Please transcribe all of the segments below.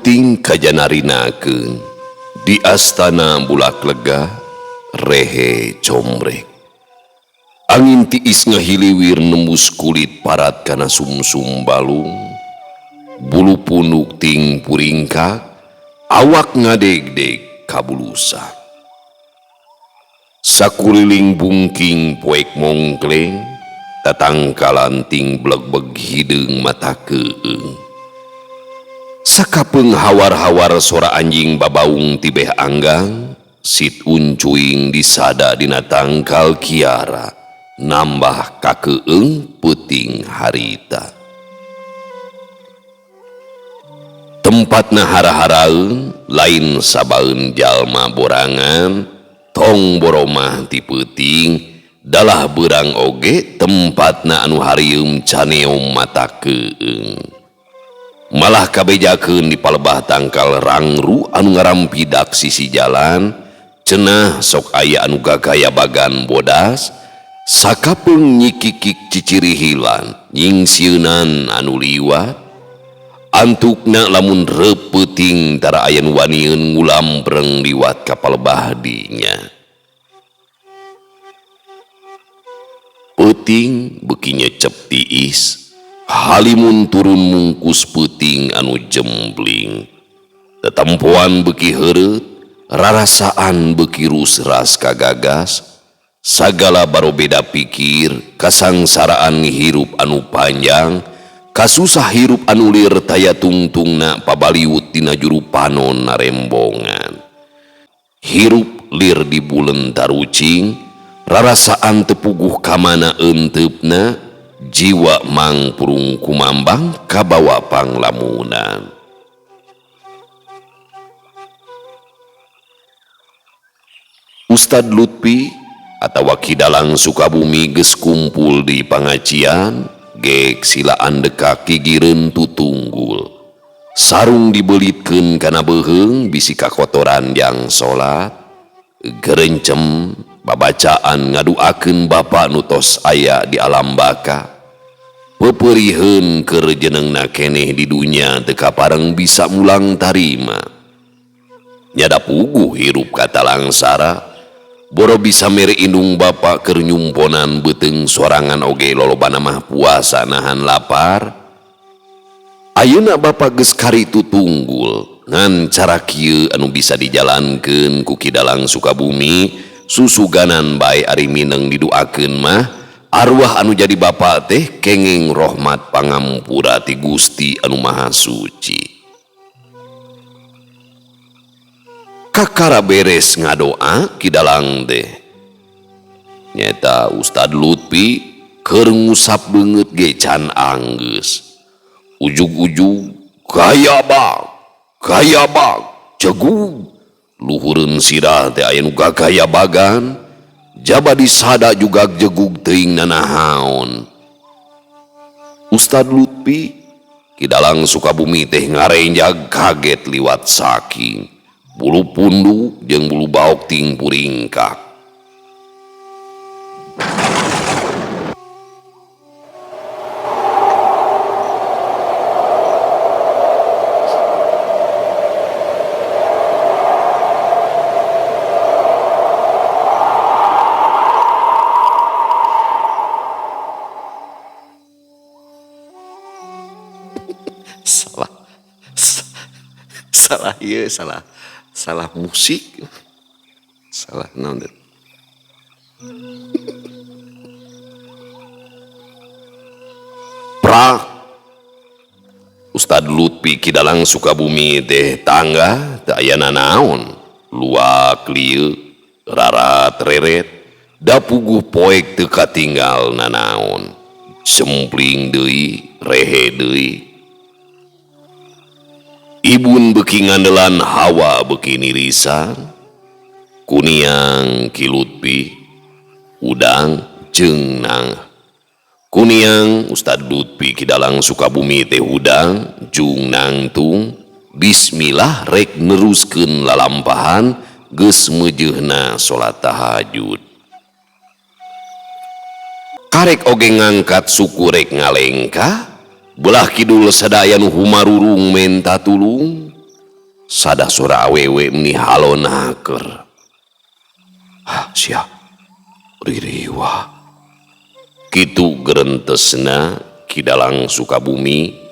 Peuting kajanarinakeun di astana bulak lega rehe combrek. Angin tiis ngahiliwir nembus kulit parat kana sumsum balung. Bulu punduk ting puringkak, awak ngadegdeg kabulusan. Sakuliling bungking poek mongkleng, tatangkalan ting blegbeg hideung mata keueung. Sakapeung hawar-hawar sora anjing babaung tibeh anggang, sit uncuing disada dina tangkal kiara, nambah kakeueung peuting harita. Tempatna hara-haraeun lain sabaeun jalma borangan, tong boromah ti peuting, dalah beurang oge tempatna anu harieum caneom mata keueung. Malah kabejakeun di palebah tangkal rangru anu ngarampidak sisi jalan, cenah sok aya anu gagaya bagan bodas, sakapeung nyikikik ciciri hilan, nyingsieunan anu liwat. Antukna lamun repeuting tara aya nu wanieun ngulampreng liwat ka palebah dinya. Peuting beuki nyecep tiis, halimun turun mungkus peuting anu jembling. Tetempoan beuki heureut, rarasaan beuki rusras kagagas, sagala barobeda pikir, kasangsaraan hirup anu panjang, kasusah hirup anu lir taya tungtungna pabaliut dina juru panon narembongan. Hirup lir di bulen tarucing, rarasaan tepuguh kamana enteupna, jiwa mangpurung kumambang kabawa panglamunan. Ustad Lutfi atawa Ki Dalang Sukabumi geus kumpul di pangajian, gek silaan deka kigireun tutunggul. Sarung dibelitkeun kana beuheung bisi kakotoran jang salat. Gerencem babacaan ngaduakeun bapa nu tos aya di alam baka. Peperiheun keur jenengna keneh di dunya teu kapareng bisa mulang tarima. Nyada puguh hirup katalangsara, boro bisa mere indung bapa keur nyumponan beuteung sorangan oge lolobana mah puasa nahan lapar. Ayeuna bapa geus karitu tunggul, ngan cara kieu anu bisa dijalankeun ku Ki Dalang Sukabumi, susuganan bae ari mineng diduakeun mah arwah anu jadi bapa teh kenging rahmat pangampura ti Gusti anu Maha Suci. Kakara beres ngadoa Ki Dalang teh. Nyeta Ustad Lutfi keur ngusap beungeut ge can anggeus. Ujug-ujug gaya bag, gaya bag, jegug. Luhureun sirah teh aya nu gagaya bagan, jaba disada juga jegug teuing nanahaon. Ustad Lutfi Ki Dalang Sukabumi teh ngarenjag kaget liwat saking bulu punduk jeung bulu baok ting puringkak. Salah, salah ieu, salah, salah musik, salah naon deui. Prak Ustad Lutfi Ki Dalang Sukabumi teh tangga teu aya nanaon, luak lieu, rarat reret, da puguh poek teu katinggal nanaon, jempling deui, rehe deui. Ibun beuki ngandelan hawa beuki nirisan, kuniang Ki Lutfi, udang jeung nang. Kuniang Ustad Lutfi Ki Dalang Sukabumi teh hudang jung nangtung, bismillah rek neruskeun lalampahan geus meujeuhna salat tahajud. Karek oge ngangkat suku rek ngalengkah, belah kidul sadaya nu humarurung menta tulung. Sada sora awewe meni halonaker. Hah, sia ririwa. Kitu gerentesna Ki Dalang Sukabumi.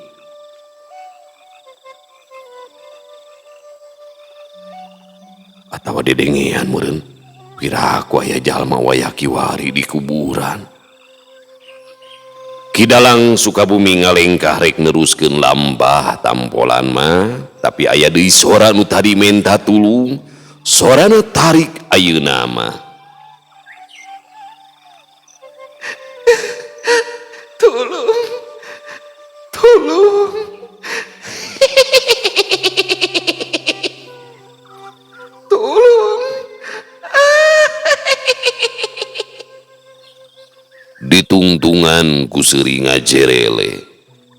Atawa dedengean meureun piraku aya jalma wayah kiwari di kuburan. Ki Dalang Sukabumi ngalengkah rek neruskeun lampah tampolan mah, tapi aya deui sora nu tadi menta tulung, sorana tarik ayeuna mah. Tulung, tulung. Tulung. Ditungtungan ku seuri ngajerele,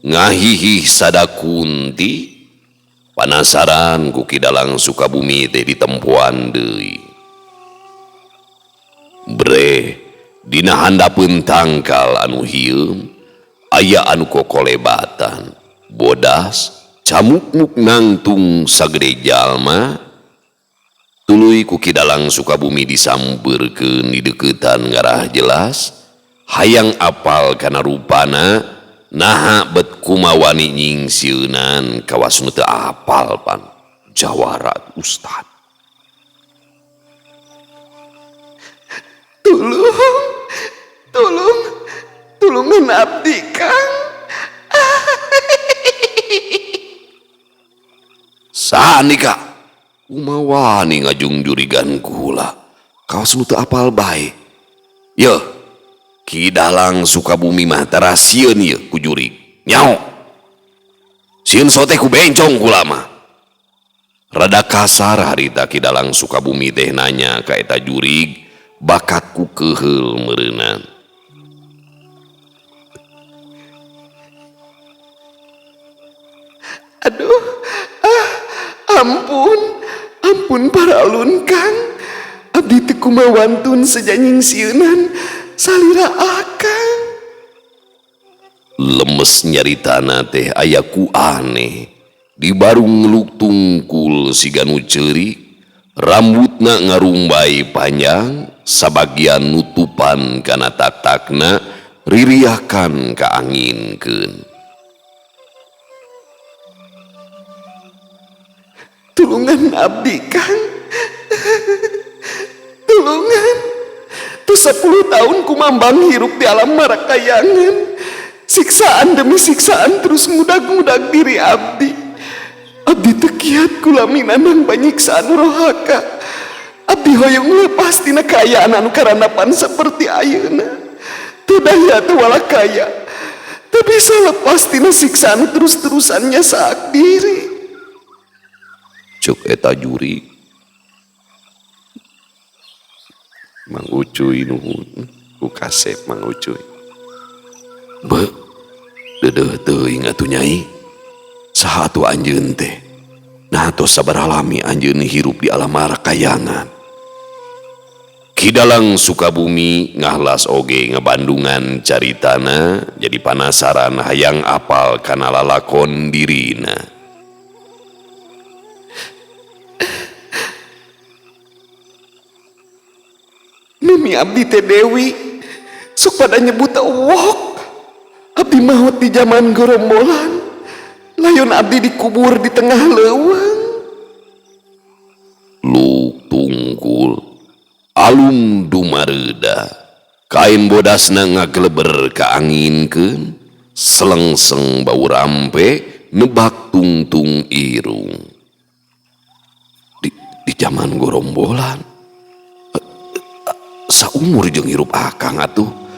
ngahihih sada kunti, panasaran ku Ki Dalang Sukabumi teh ditempoan deui. Bre, dina handapeun tangkal anu hieum, aya anu kokolebatan, bodas, camukmuk nangtung sagede jalma, tuluy ku Ki Dalang Sukabumi disampeurkeun di deukeutan ngarah jelas, hayang apal kana rupana, naha bet kumawani nyingsieunan kawas nu teu apal pan jawara ustad. Tulung, tulung, tulungan abdi Kang. Saha nika? Kumawani ngajung jurigan kula kawas nu teu apal bae. Yeuh, Ki Dalang Sukabumi mah tara sieun ieu ku jurig. Nyaho. Sieun sote ku bencong kula mah. Rada kasar harita Ki Dalang Sukabumi teh nanya ka eta jurig, bakat ku keuheul meureunan. Aduh, ah, ampun, ampun para alun Kang. Abdi teu kumawantun seja nyingsieunan salira akang. Lemes nyaritana teh aya ku aneh. Di barung ngeluk tungkul siga nu ceurik, rambutna ngarumbai panjang, sabagian nutupan kana tak-takna, ririakan ka anginkeun. Tulungan abdi Kang. Tulungan. Tu 10 tahun kumambang hirup di alam marakayangan. Siksaan demi siksaan terus ngudag-ngudag diri abdi. Abdi tekiat kulaminanang banyiksaan rohaka. Abdi hoyong lepas tina kaayaan anu karanapan seperti ayeuna. Teu daya teu walakaya. Teu bisa lepas tina siksaan terus-terusan nyasak diri. Cuk eta juri. Mang Ucuy nuhun, ku kasep Mang Ucuy. Be, deudeuh teuing atuh nyai. Saha atuh anjeun teh? Nah tos sabaraha lami anjeun hirup di alam marakayangan. Ki Dalang Sukabumi ngahlas oge ngabandungan caritana, jadi panasaran hayang apal kana lalakon dirina. Mimi abdi teh Dewi, sok pada nyebut wok. Abdi maot di zaman gerombolan, layon abdi dikubur di tengah leuweung. Luk tungkul, alum dumareuda, kain bodasna ngageleber ka anginkeun, selengseng bau rampe nebak tungtung irung. Di zaman gerombolan, saumur jeung hirup akang atuh.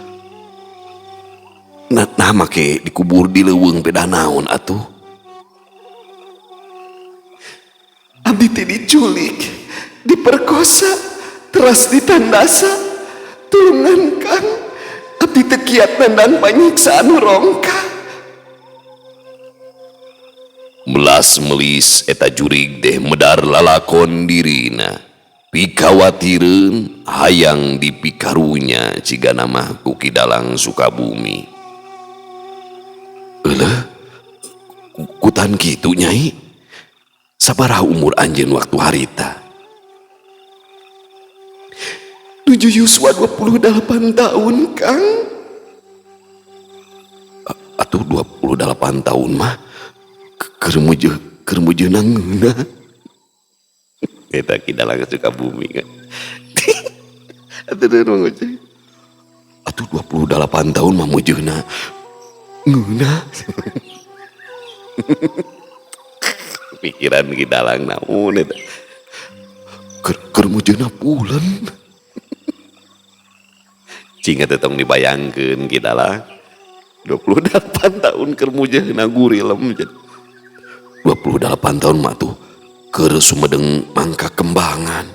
Nah, nah make dikubur di leuweung peda naon atuh. Abdi teh diculik, diperkosa, teras ditandasa. Tulungan Kang, abdi teu kiat nandang panyiksaan rongka. Melas melis eta jurig teh medar lalakon dirina. Pikawatireun hayang dipikarunya cigana mah ku Ki Dalang Sukabumi. Euleuh, kutan kitu nyai. Sabaraha umur anjeun waktu harita? Nuju yuswa 28 tahun, Kang. Atuh 28 tahun mah keur mujeuh ngeunah. Eta Ki Dalang Sukabumi kan. Atuh Mang Ucuy. Atuh 28 tahun mah mujeuhna ngeunah. Pikiran Ki Dalang naon eta. Keur mujeuhna pulen. Cing eta tong dibayangkeun Ki Dalang. 28 tahun keur mujeuhna gurilem. 28 tahun mah tuh keur sumedeng mangka kembangan.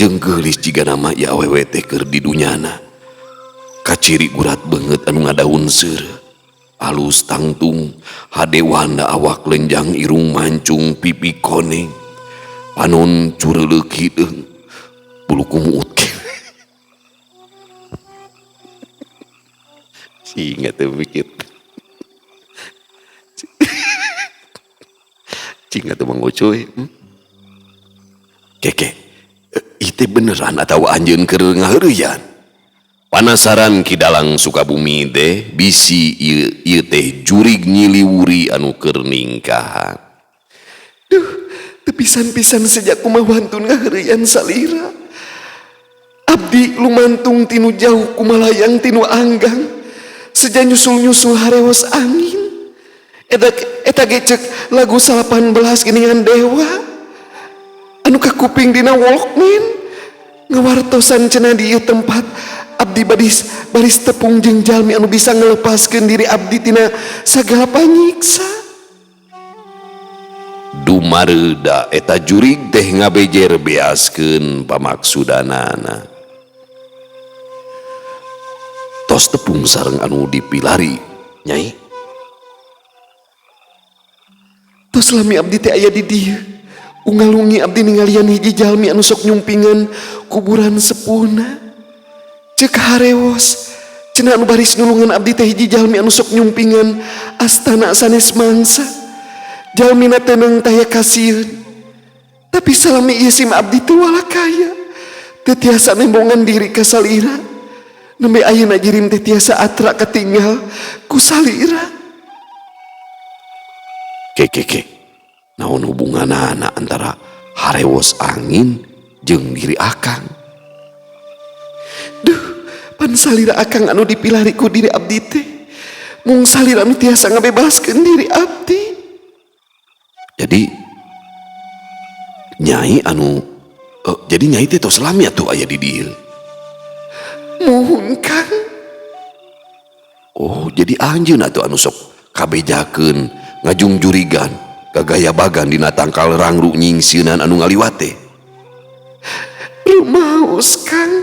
Jeung geulis jiga nama ieu awewe teh keur di dunyana. Kaciri gurat beungeut anu ngadaun seureuh. Alus tangtung, hade wanda awak lenjang irung mancung pipi koneng. Panon cureuleuk hideung, bulu kumuut. Singa teh mikir. Cinga teh Mang Ucuy. Keke, itu beneran atau anjeun keur ngaheureuyan? Panasaran Ki Dalang Sukabumi teh bisi ieu teh jurig nyiliwuri anu keur ningkahan. Duh, teu pisan-pisan sejak kumaha wantun ngaheureuyan salira. Abdi lumantung tinu jauh kumalayang tinu anggang. Seja nyusul-nyusul harewos angin. Eta ge cek lagu 18 geningan dewa. Anu kakuping dina Walkman. Ngawartosan cenah di ieu tempat abdi baris tepung jeung jalmi anu bisa ngelepaskeun diri abdi tina sagala panyiksa. Dumareuda eta jurig teh ngabejer beaskeun pamaksudanana. Tos tepung sareng anu dipilari, Nyai. Tos lami abdi teh aya di dieu. Ungalungi abdi ningalian hiji jalmi anu sok nyumpingan kuburan sepuhna. Cek harewos cenah anu baris nulungan abdi teh hiji jalmi anu sok nyumpingan astana sanes mangsa. Jalmina teneng taya kasieun. Tapi salami ieu sim abdi teu walakaya. Teu tiasa nembongan diri ka salira. Nembe ayeuna jirim teh tiasa atra katinggal ku salira. Keke. Naon hubunganana antara harewos angin jeung diri akang? Duh, pan salira akang anu dipilari ku diri abdi teh. Mung salira anu tiasa ngabebaskeun diri abdi. Jadi nyai anu jadi nyai teh tos lami atuh aya di dieu. Muhun Kang. Oh, jadi anjeun atuh anu sok kabejakeun ngajungjurigan gagaya bagan dina tangkal rangru nyingsieunan anu ngaliwat teh. Rumaos Kang.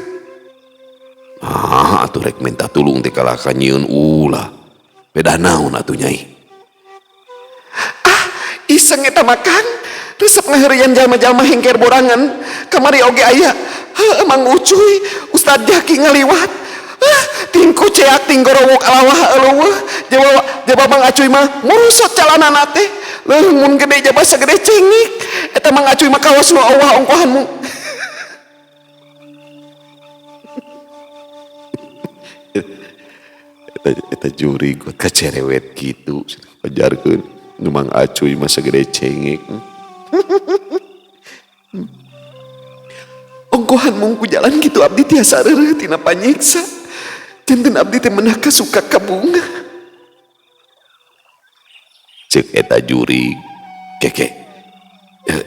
Ah, atuh rek minta tulung teh kalah ka nyieun ulah. Beda naon atuh nyai? Ah, iseng eta mah Kang. Resep ngaheureuyan jalma-jalma hengker borangan. Kamari oge aya. Heuh, Mang Ucuy, Ustad Jaki ngaliwat. Ah, tingku ceak tinggorowok alawah eueuh. Jaba Mang Acuy mah murusot calanana teh. Leuh mun gede jaba sagede cengik. Eta Mang Acuy mah kawas nu awah ongkohanmu. Eta juri got kacerewet kitu. Pajarkeun nu Mang Acuy mah sagede cengek. Ongkohan mungku jalan gitu abdi tiasa reureuh tina panyiksa. Janten abdi teh meunah kasuka ka bunga. Ceuk eta juri keke.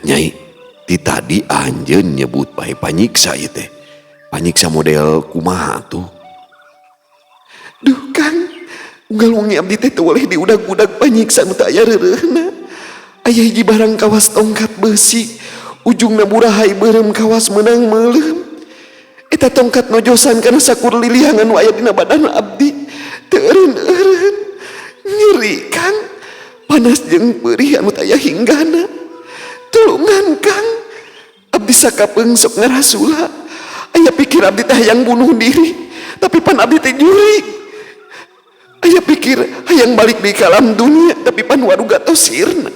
Nyai, ti tadi anjeun nyebut bae panyiksa ieu teh. Panyiksa model kumaha tuh? Duh Kang, unggal wengi abdi teh teu boleh diudag-udag panyiksa nu teu aya reureuhna. Aya hiji barang kawas tongkat besi, ujungna burahay beureum kawas meunang meuleum. Eta tongkat nojosan kana sakur lilihangan nu aya dina badan abdi. Teu eureun-eureun. Nyeri Kang, panas jeung peurih anu teu aya hinggana. Tulungan Kang, abdi sakapeung sok ngarasula. Aya pikir abdi teh hayang bunuh diri, tapi pan abdi teh jurig. Aya pikir hayang balik di kalam dunia, tapi pan waduga tos sirna.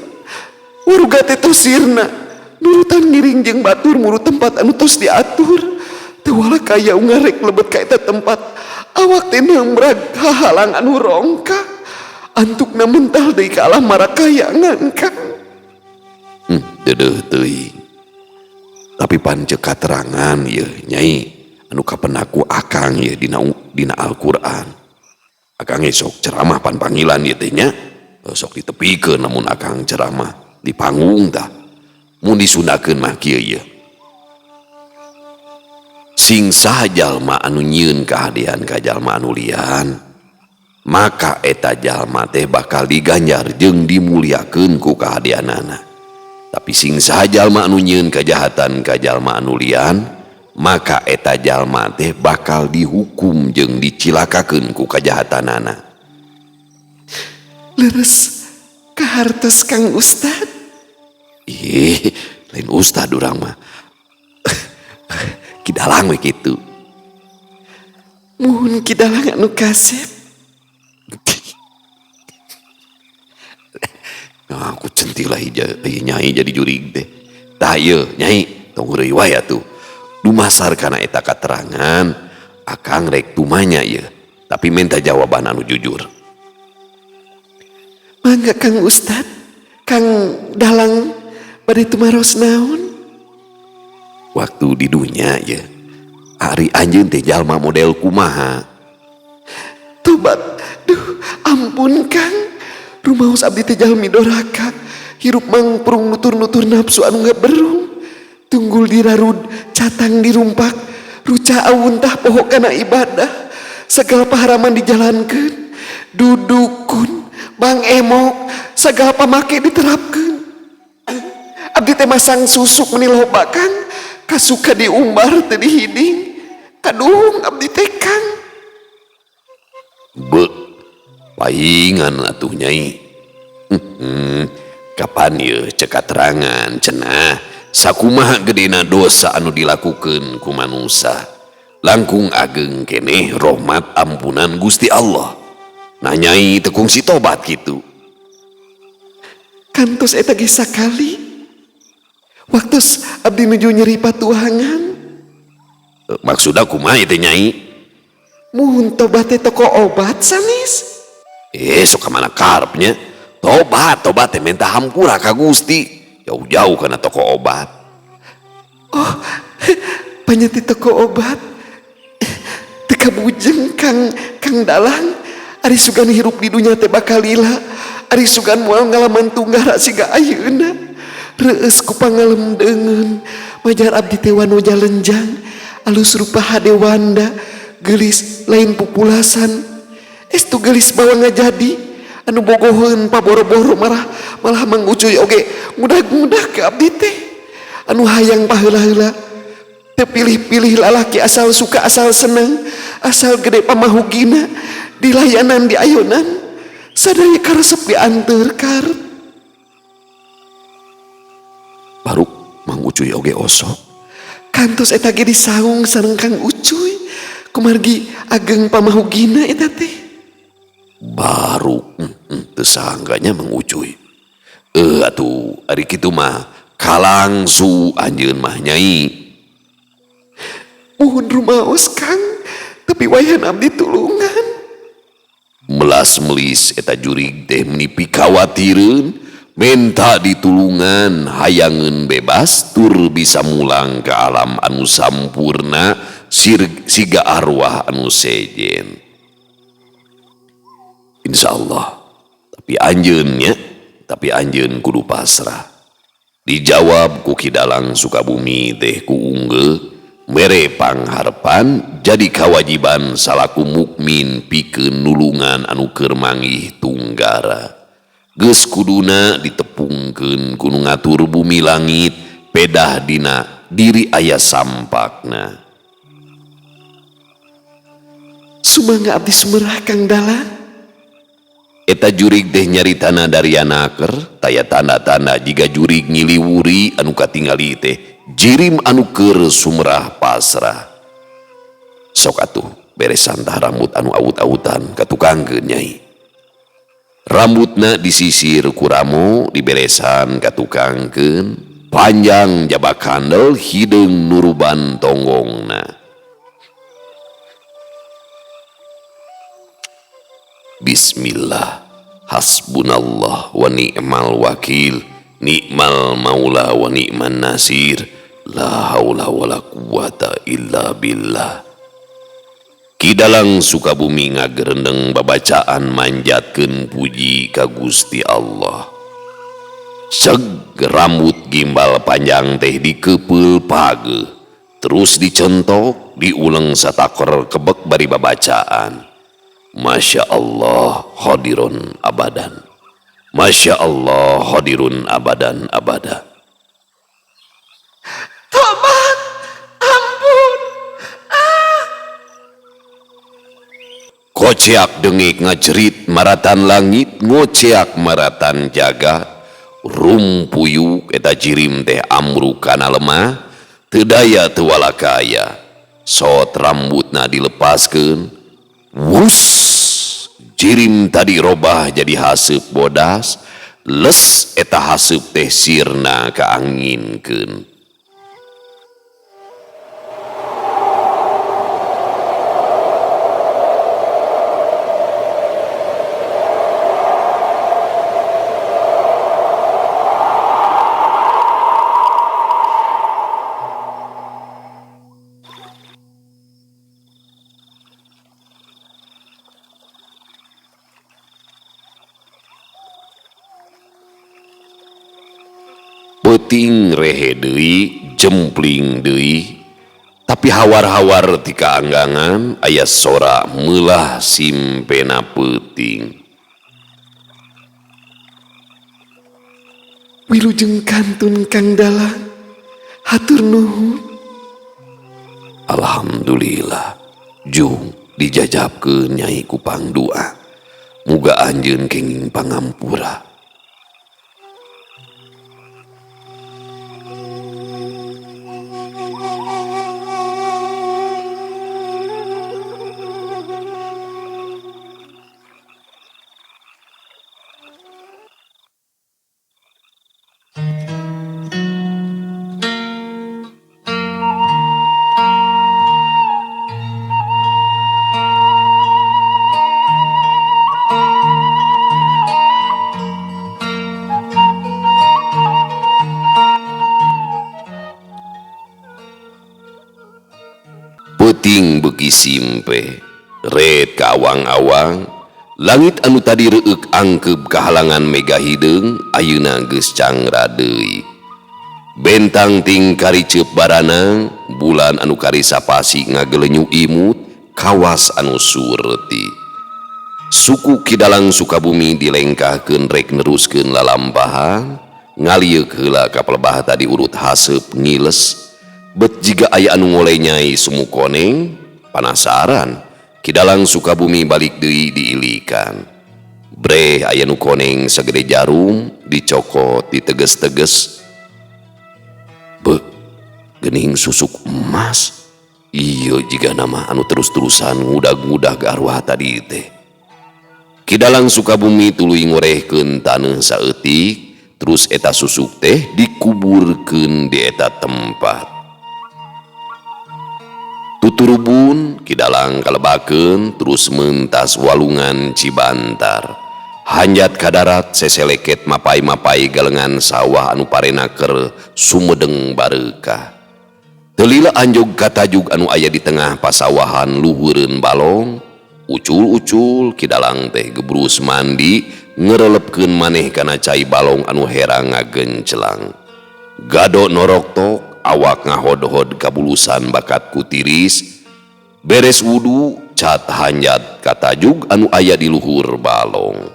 Waruga teh tos sirna nurutan ngiring jeung batur muru tempat anu tos diatur. Teu walakaya ngarek lebet ka eta tempat. Awak teh nangbrag hahalang anu rongkak. Antukna mental deui ka alam marakayangan Kang. Deudeuh teuing. Tapi pan ceuk katerangan yeuh Nyai anu kapenaku akang yeuh dina Al-Qur'an. Akang ge sok ceramah pan panggilan ieu teh nya. Sok ditepikeun lamun akang ceramah di panggung tah. Mun disundakeun mah kieu yeuh. Sing saha jalma anu nyieun kahadean ka jalma anu lian, maka eta jalma teh bakal diganjar jeung dimuliakeun ku kahadeanana. Tapi sing saha jalma anu nyieun kajahatan ka jalma anu lian, maka eta jalma teh bakal dihukum jeung dicilakakeun ku kajahatanana. Leres kahartos Kang Ustad. Ih, lain ustad urang mah. Ki Dalang we kitu. Muhun Ki Dalang anu kasep. Nah, aku centil lah Nyai jadi jurig teh. Tah ieu Nyai tong heureuy wae atuh. Dumasar kana eta katerangan, akang rek tumanya ieu. Tapi minta jawaban anu jujur. Mangga Kang Ustad, Kang Dalang bade tumaros naon? Waktu di dunya ieu, ari anjeun teh jalma model kumaha? Tobat, duh ampun Kang. Rumaos abdi teh jalmi doraka, hirup mangprung nutur-nutur nafsu anu ngaberung. Tunggul dirarud, catang dirumpak, ruca awuntah poho kana ibadah. Segala paharaman dijalankeun, dudukun, bang emok, segala pamake diterapkeun. Abdi teh masang susuk meni loba Kang, kasuka diumbar teu dihiding. Kaduhung abdi teh Kang. Be, paingan atuh Nyai. Kapan ieu cek katerangan cenah sakumaha gedena dosa anu dilakukeun ku manusa. Langkung ageng keneh rahmat ampunan Gusti Allah. Nah Nyai teu kungsi tobat kitu. Kantos eta ge sakali. Waktu abdi nuju nyeri patuangan. Maksudna kumaha ieu teh Nyai? Muhun tobat teh toko obat sanes. Sok ka mana karepnya? Tobat, tobat teh minta hampura ka Gusti. Jauh-jauh kana toko obat. Oh, panyati toko obat. Teu kabujeng Kang Dalang. Ari sugan hirup di dunya teh bakal lila. Ari sugan moal ngalaman tunggara siga ayeuna. Reueus ku pangalem deungeun. Majar abdi teh wanoja lenjang. Alus rupa hade wanda. Geulis lain pupulasan. Estu geulis bawa ngajadi. Anu bogoheun paboro-boro malah mangucuy oge ngudag-ngudag ke abdi teh. Anu hayang paheula-heula. Teu pilih-pilih lalaki asal suka asal senang, asal gede pamahugina, dilayanan diayonan. Sadaya karesep dianteur karep. Baru Mang Ucuy oge osok. Kantos eta ge disaung sareng Kang Ucuy. Kumargi ageng pamahugina eta teh. Baru teu sangganya Mang Ucuy. Atuh ari kitu mah kalangsu anjeun mah Nyai. Muhun rumaos Kang, tapi wayan abdi tulungan. Melas-melis eta jurig teh meni pikawatireun, menta ditulungan, hayangeun bebas tur bisa mulang ke alam anu sampurna siga arwah anu sejen. Insyaallah, tapi anjeunnya, tapi anjeun kudu pasrah. Dijawab ku Ki Dalang Sukabumi teh ku unggeuh, mere pangharpan jadi kawajiban salaku mukmin pikeun nulungan anu keur manggih tunggara. Geus kuduna ditepungkeun ku nu ngatur bumi langit, pedah dina diri aya sampakna. Sumangga abdi sumerah Kang Dalang. Eta jurig teh nyaritana Daryanaker, taya tanda-tanda jiga jurig ngiliwuri anu katingali teh jirim anu keur sumerah pasrah. Sok atuh beres santah rambut anu awut-awutan katukangkeun Nyai. Rambutna disisir ku ramo dibelesan ka tukangkeun, panjang jabak kandel hideung nuruban tonggongna. Bismillah, hasbunallah wa ni'mal wakil, ni'mal maula wa ni'man nasir, la haula wala quwata illa billah. Ki Dalang Sukabumi ngagerendeng babacaan manjatkeun puji ka Gusti Allah. Ceg rambut gimbal panjang teh dikepeul pageuh, terus dicentok, diuleng satakor kebek bari babacaan. Masya Allah hadirun abadan. Masya Allah hadirun abadan abada. Tobat, ampun. Ah. Koceak dengik ngajerit maratan langit, ngoceak maratan jagat. Rumpuyuk eta jirim teh amruk kana lemah, teu daya teu walakaya. Sot rambutna dilepaskeun. Wus, jirim tadi robah jadi haseup bodas, les eta haseup teh sirna kaanginkeun. Peuting rehe deui, jempling deui, tapi hawar-hawar ti kaanggangan aya sora meulah simpena peuting. Wilujeng kantun Kang Dalang, hatur nuhun. Alhamdulillah, jung dijajabkeun nyai ku pangdua. Muga anjeun kenging pangampura. Peuting beuki simpe, red ka awang-awang, langit anu tadi reueuk angkeub kahalangan mega hideung, ayeuna geus cangra deui. Bentang ting kariceup baranang, bulan anu karisapasi ngagelenyu imut, kawas anu surti. Suku Ki Dalang Sukabumi dilengkahkeun rek neruskeun lalampahan, ngalieuk heula ka pelebah tadi urut haseup ngiles. Bet jiga aya anu ngoleh nyai sumu koneng, panasaran. Ki Dalang Sukabumi balik deui diilikan. Breh aya nu koneng sagede jarum, dicokot, diteges-teges. Be, geuning susuk emas. Ieu jiga nama anu terus-terusan ngudag-ngudag arwah tadi teh. Ki Dalang Sukabumi tuluy ngorehkeun taneuh saeutik, terus eta susuk teh dikuburkeun di eta tempat. Tuturubun Ki Dalang kalebakeun terus mentas walungan Cibantar. Hanjat ka darat seseleket mapai-mapai galengan sawah anu parena keur sumedeng bareukah. Teu lila anjog katajug anu aya di tengah pasawahan luhureun balong, ucul-ucul Ki Dalang teh gebrus mandi ngerelepkeun maneh kana cai balong anu herang ngagencelang. Gado noroktok awak ngahodhod kabulusan bakat kutiris, beres wudu cat hanjat katajug anu aya di luhur balong.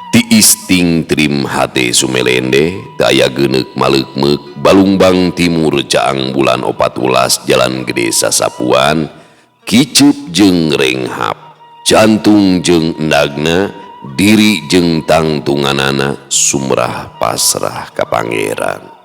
Tiis ting trim hate sumelende, daya geuneuk maleukmeuk balungbang timur caang bulan 14 jalan gede sasapuan, kiceup jeung renghap, jantung jeung endagna, diri jeung tangtunganana sumrah pasrah ka Pangeran.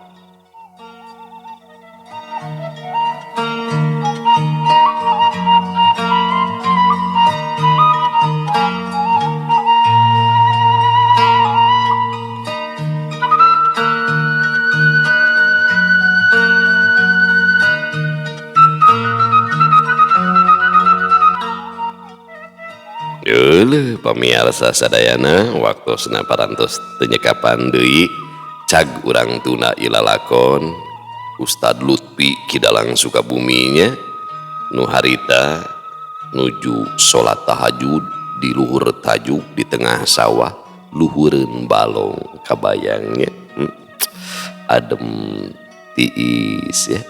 Euleuh pamiarsa sadayana waktosna parantos teu nyekapan deui cag urang tuna ilalakon Ustad Lutfi Ki Dalang Sukabuminya nu harita nuju salat tahajud di luhur tajuk di tengah sawah luhureun balong kabayangnya adem tiis ya.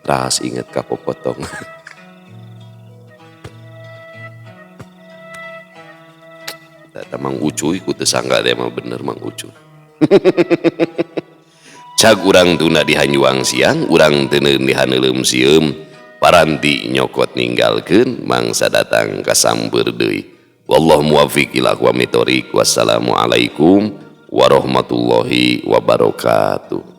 Ras inget ka popotong. Data Mang Ucuy ku teu sangka teh mah bener Mang Ucuy. Cag urang tuna di hanjuang siang, urang teuneun di haneuleum sieum, paranti nyokot ninggalkeun mangsa datang ka samper deui. Wallahu muwaffiq ila aqwamit thoriq. Wassalamualaikum warahmatullahi wabarakatuh.